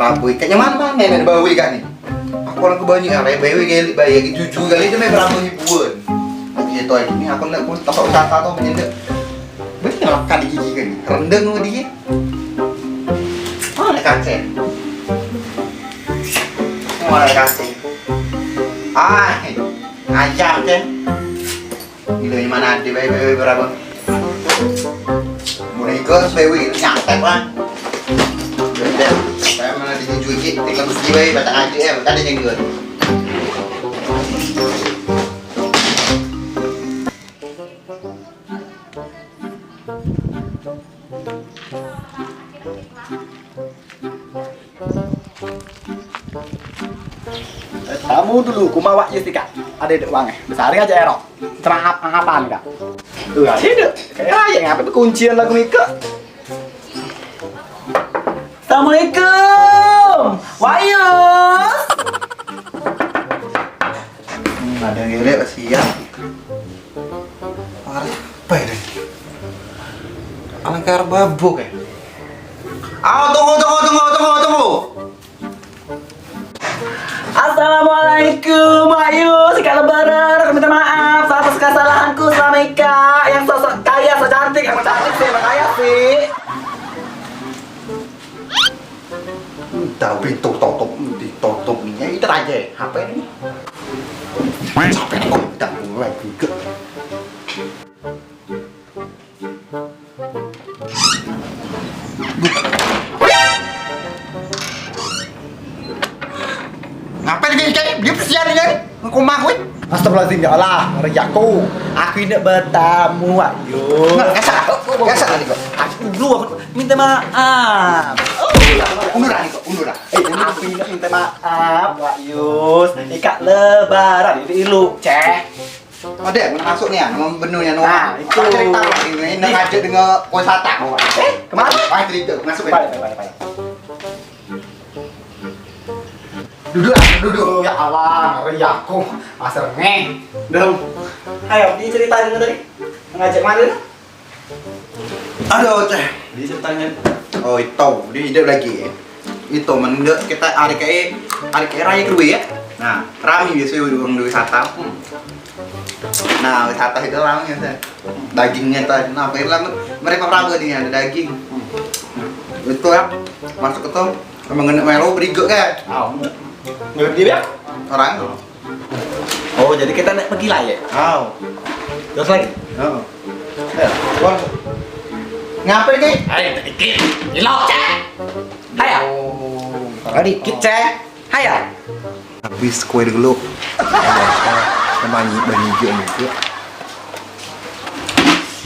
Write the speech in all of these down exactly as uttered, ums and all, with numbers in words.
Apo ikan yang mano-mano nak bau ikan ni? Aku orang ke banyak lah, bau ikan, bau ikan tujuh kali tu main berapa ribuan. Lagi itu lagi ni aku nak pun tempat wisata tu macam tu. Banyak makan di gigi kan. Rendang tu dia. Mana kacang? Mana kacang? Ai, ayam ke? Gilo ni mano ado bae, bae, bae, berapa? Mulai ke sebewi nyantai kan. Beda. Saya mana di tujuh gigi, tiga puluh gigi bae, batang aja ya, kan ada jenggot. Tamu dulu, ku mawak ye sikak. Ade dek wang eh. Besari aja erok. Cerahap apan kak. Tuh, ade dek. Kayak aja ngape bekuncian lagu Mika. Assalamualaikum. Wayus. Hmm, ada yang gelek siap. Parah apa ini? Alangkar babuk ya. Ah, tunggu, tunggu, tunggu, tunggu, tunggu. Assalamualaikum, ayo, sekarang lebaran, aku minta maaf atas kesalahanku selama ini, Kak, yang sosok kaya, sok cantik, emang cantik sih, emang kaya sih. Entah pintu tutup, ditutup ni, ya, itu aja, apa ini? Sampai kok udah mulai juga. Ngapain dia kayak dia kesian dia. Ngomong aku. Astagfirullahaladzim, ya Allah, ngeri aku. Aku ini bertamu, ayo. Nah, kasar, kasar tadi kok. Aku dulu aku minta maaf. Oh, iya. Undur lah, Niko, undur lah. Eh, aku ini minta maaf, Wak Yus. Ikak lebaran itu ilu, ceh. Ade mun masuk ni ya, mun bener ya, nah, itu. Cerita ini, ini ngajak dengan wisata. Eh, kemana? Ah, cerita, masuk ya. Balik, balik, balik, balik. Duduk lah, duduk. Ya Allah, ngeri aku. Asal ngeh. Dong. Ayo, dia cerita dulu tadi. Ngajak mana tu? Aduh, teh. Dia ceritanya. Oh, itu. Dia hidup lagi. Itu, men, kita hari kaya, hari kaya raya kedua ya. Nah, rami biasa orang dua wisata. Hmm. Nah, wisata itu rami biasa. Dagingnya tuh, nah, apa itu lah, mereka perabu nih, ada daging. Hmm. Itu ya, masuk ke tuh, emang kena melo berigo kan? Oh, ngerti dia? Orang. Oh, jadi kita nak pergi lah ya? Oh. Terus lagi? Oh. Ya, wah. Ngapa ini? Ayo, dikit. Ilok, cek. Ayo. Oh, dikit, cek. Ayo. Habis kue dulu. Banyak, banyak juga.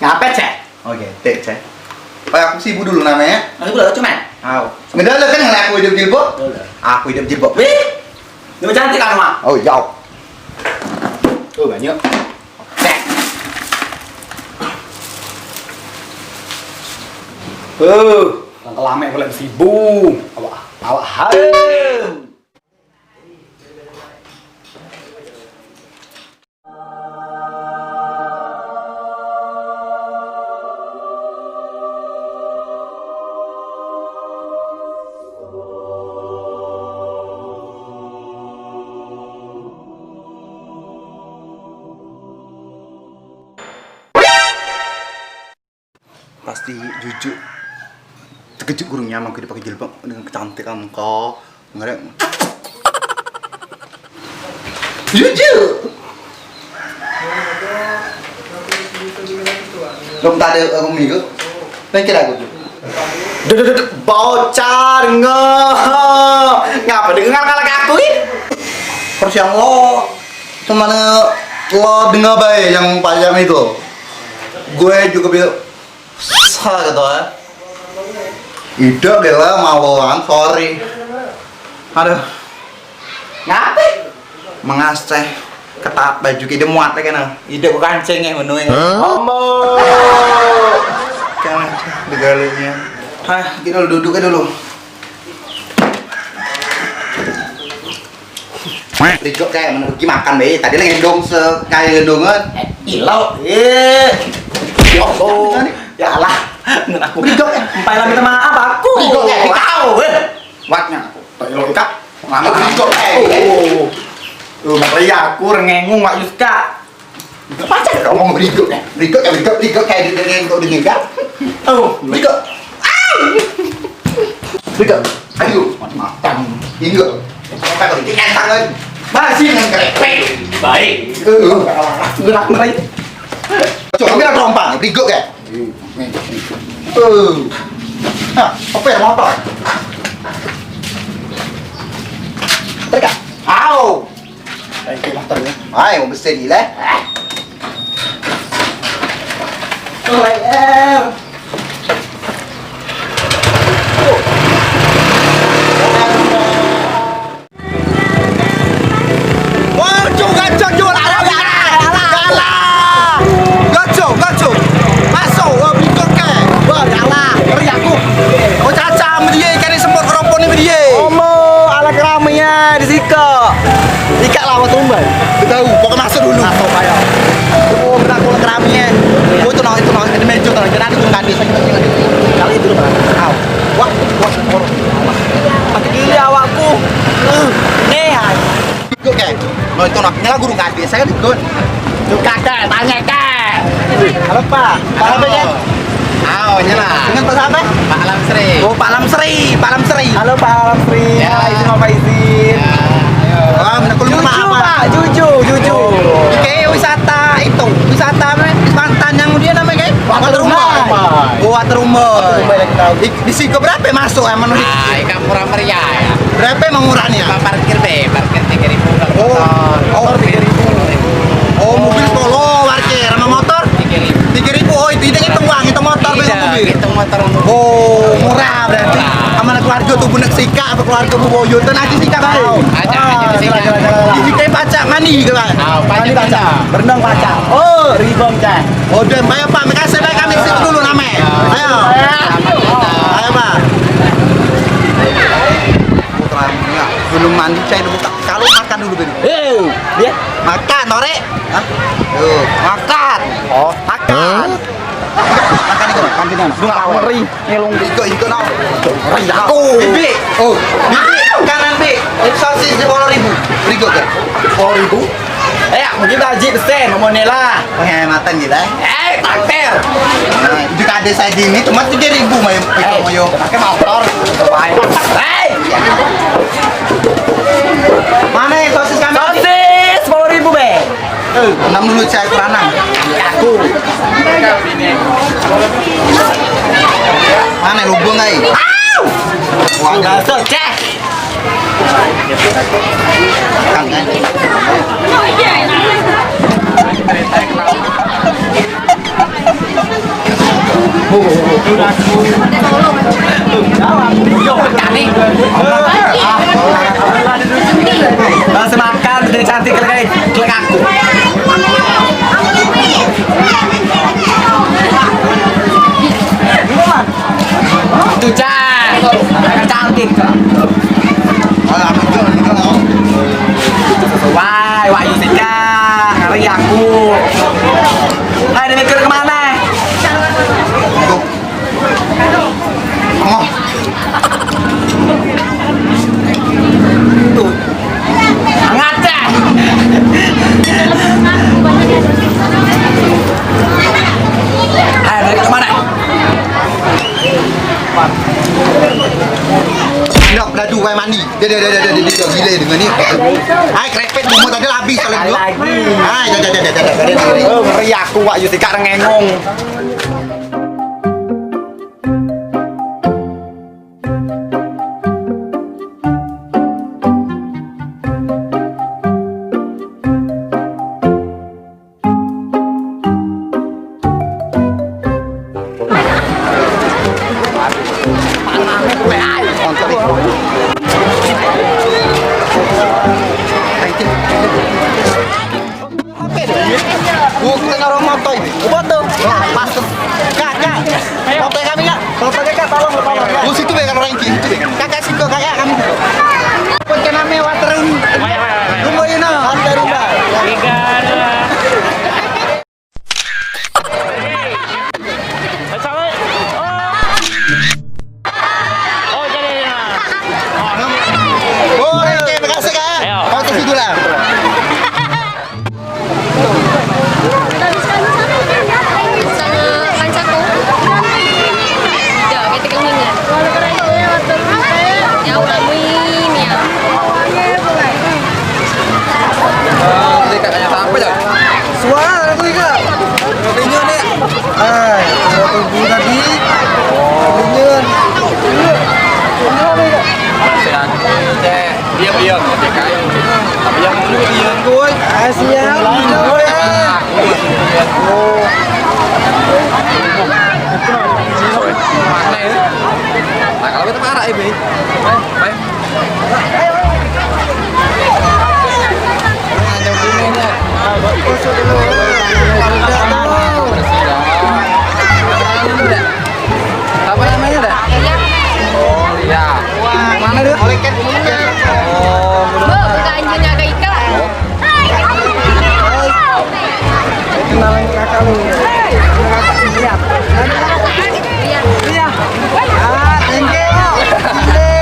Ngapa, cek? Oke, tek, cek. Pak, aku sibuk dulu namanya. Aku dulu, cuman. Au. Ngedalah kan dengan aku hidup jilbab? Aku hidup jilbab. Wih. Lu cantik kan, Mak? Oh, iya. Oh, banyak. Cek. Eh, yang kelame boleh sibuk. Awak, awak harem. Pasti jujur. Terkejut gurunya, emang aku pakai jilbab dengan kecantikan kau. Ngerek. Jujur. Belum tak ada aku minggu. Pikir aku tu. Duh, duh, duh, duh, bocah dengar. Ngapa dengar kalau aku ni? Persiang lo. Cuma lo dengar baik yang panjang itu. Gue juga bisa. Sa gitu eh. Idak gila maluan, sorry. Aduh. Ngape? Mengas teh. Ketat baju kita muat lagi nah. Idak ku kancing eh menu eh. Ombo. Kan digaliknya. Hah, kita dulu duduk aja dulu. Rigok kayak mana pergi makan bae. Tadi lagi ngendong sekali ngendongan. Eh, ilau. Eh. Ya Allah. Ya Allah. Ngen aku. Rigok ya. Empai lah minta maaf aku. Rigok ya. Kau, eh. Watnya aku. Lo, Kak. Mama, Kak. Oh, oh, oh. Tuh, makanya aku rengengung, Wak Yus, Kak. Macam ngomong berikut, ya. Berikut, ya, berikut, berikut, kayak di, di, di, di, Kak. Oh, berikut. Ah! Berikut. Ayo, matang. Ini kok. Apa kau bikin tangan? Masih dengan kerepek. Baik. Eh, gerak, gerak. Coba, ambil rompang, berikut, ya. Eh, nah, apa ya, motor? Tekan. Au. Ai, motor ni. Ai, mau besar ni lah. Oh, eh. Wah, cuk, gacor, cuk. Alah, alah, alah. Gacor, gacor. Masuk, wah, berikut ke. Wah, ya Allah, ngeri aku. Oh, caca, sama dia, ikan ni semprot keropok ni, sama dia. Omo, ala keramian di siko. Ikak lawan tumbai. Tahu, pokok masuk dulu. Masuk, ayo. Oh, benar, kalau keramian. Oh, itu no, itu no, itu meja tu, jangan itu, jangan itu. Kalau itu, tahu. Wah, wah, wah. Mati gila awakku. Eh, nih, ay. Ikut, kan? Lo itu nak nyala guru kaki, saya kan ikut. Cuk, kakek, tanya, Kak. Halo, Pak. Pak apa, Kak? Aw, nyala. Dengan Pak siapa? Pak Lamsri. Oh, Pak Lamsri, Pak Lamsri. Halo, Pak Lamsri. Ya. Pak izin, Pak izin. Ya, ayo. Wah, bener kulit. Cucu, apa? Pak, cucu, cucu. Oke, wisata itu, wisata apa? Pantan yang dia namanya, Kak? Waterumbai. Waterumbai. Oh, Waterumbai. Waterumbai lagi tahu. Di siko berape masuk emang? Ah, ikan murah meriah ya. Berape emang murah ni ya? Parkir be, parkir tiga ribu kalau motor. Oh, tiga ribu. Oh, mobil sepuluh parkir, sama motor? Tiga ribu. Tiga ribu, oh, itu, itu ngitung uang, ngitung motor, be, mobil. Ngitung motor. Oh, murah berarti. Murah. Sama keluarga tuh, bunek sika, apa keluarga bu boyo, tuh, aja sika bae. Aja, aja sika. Di sika pacak mandi ke, Pak? Ah, pacak. Mandi pacak. Berenang pacak. Oh, ribon, Cak. Oh, dan bayar, Pak. Makasih, Pak. Kami situ dulu, name. Ayo. Ayo, Pak. Putranya, belum mandi, saya dulu, Pak. Kalau makan dulu, dulu. Eh, dia? Makan, Norek. Hah? Tuh, makan. Oh, makan. Makan itu, makan itu. Dua kali. Ikut, ikut, no. Rendah. Oh. Bibik. Oh. Bibik. Kanan, Bik. Sosis sepuluh ribu. Berikut, kan? Sepuluh ribu. Eh, mungkin haji pesen, mau ni lah. Penghematan kita, eh. Eh, takter. Nah, itu kade saya gini, cuma tiga ribu, mayo, eh, mayo. Pakai motor. Hei. Mana sosis kami? Sosis sepuluh ribu, be. Eh, enam dulu saya peranan. Aku. Mana lubang, ai? Au! Wah, masuk, cek. Kang, kan? Langsung makan, jadi cantik lagi. Klik aku. Tuh, Cak. Cantik, Cak. Wah, wah, ini, Cak. Ngeri aku. Hai, dia mikir kemana? Oh. Tuh. Hangat, Cak. Hai, balik ke mana? Ndok, dah tu, wai mandi. Dia, dia, dia, dia, dia, dia, dia, gila dengan ni. Hai, krepet bumbu tadi lah habis kalau dulu. Lagi. Hai, dah, dah, dah, dah, dah, dah, dah. Oh, ngeri aku, Wak Yus, ikak rengengong. Ape tu? Bukan orang motor ini. Apa tu? Pas tu. Kak, kak. Motor kami, kak. Motor kak, tolong, tolong, kak. Oh, situ be, kalau ranking, situ be. Kakak situ, kakak kami. Apa nama waterun? Rumah ini, waterun. Hai, kalau tunggu tadi. Keringan. Kasihan. Diam, diam. Tapi yang dulu diam, boy. Ah, siap. Diam, boy. Oh. Mana ini? Nah, kalau kita marah ini. Baik. Apa namanya dah? Oh, iya. Mana dia? Oh, Bu, ganjilnya ke Ika. Kenalan kakak lu. Iya. Iya. Ah, thank you. Ini.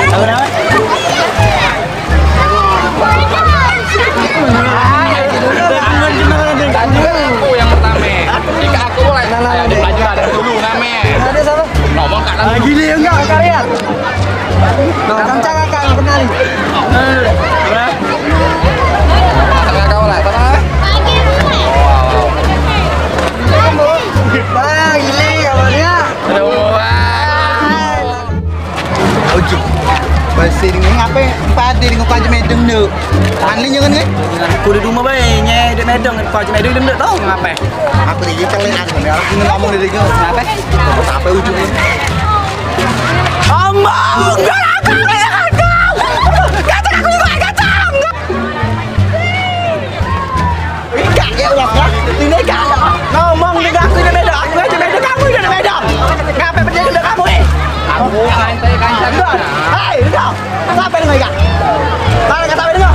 Apa nama? Tadi kan aku yang pertama. Ika aku mulai. Nah, nah, nah. Dia belajar dulu nama. Ada siapa? Ngomong kat dalam. Lagi dia enggak, kalian. Nah, kanca kakak yang benar ni. Kakak kau lah, sama lah. Wah, gile kawan dia. Aduh, wah. Ojo. Basi dengan ngape? Pade dengan Pak Haji Medeng tu. Anli jangan ke? Aku di rumah bae, nye dek Medeng, Pak Haji Medeng dek tau ngape. Aku di kita lain aku, aku ngomong dari dia. Ngape? Sampai ujung ni. Ambo, galak, galak, galak. Kata aku juga kata. Ika, ya Allah, ya. Ini Ika. Ngomong dengan aku ini beda. Aku aja beda, kamu aja beda. Ngapain beda dengan kamu, eh? Aku ngantai kancan. Hai, udah. Sampai dengan Ika. Sampai dengan, sampai dengan.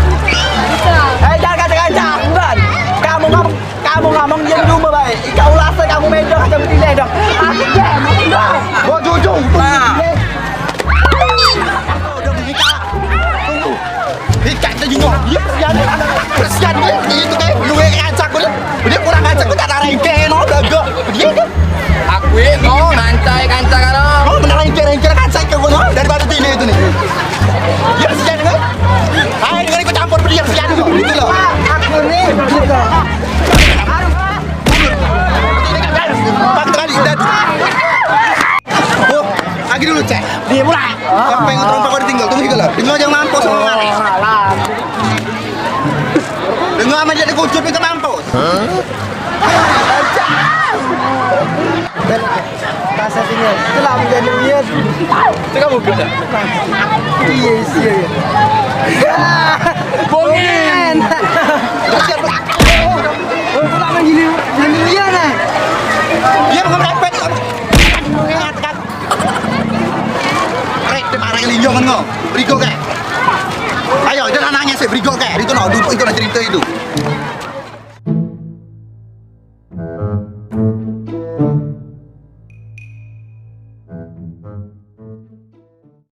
Eh, jangan kata kancan, bukan. Kamu ngomong Kamu ngomong diam di rumah bae. Ika ulah se kamu medo kacang betileh dong. Aku dem, aku dem. Gua jujur. Nah. Udah menikah. Tunggu. Ika tu jengok. Dia kesian dia. Anak kesian dia. Itu kan. Lu yang rancak dia. Dia kurang rancak. Kau tak ada rengke, no. Belaga. Dia tu. Aku ni, no. Mancai kancak kau, no. Oh, benar rengke, rengke kancak kau, no. Daripada tini itu ni. Dia kesian kan? Hai, dengan ikut campur dia kesian tu. Itu loh. Aku ni, gitu. Empat kali, dah. Oh, lagi dulu, cek. Dia mulai. Sampai ngetrompak kau ditinggal. Tunggu juga lah. Tinggal jangan mampus, sama kali. Dengar amat dia dikucut, minta mampus. Hah? Kasar sini. Itulah menjadi weird. Itu kamu buka? Iya, iya, iya. Bongin. Bongin. Oh, itu lama gini. Jadi weird, nah. Dia bukan merepet. Rek, dia marah linjong kan, kau? Berigo, kayak. Ayo, dia nanya sih, berigo, kayak. Itu, no, duduk, itu, no, cerita itu.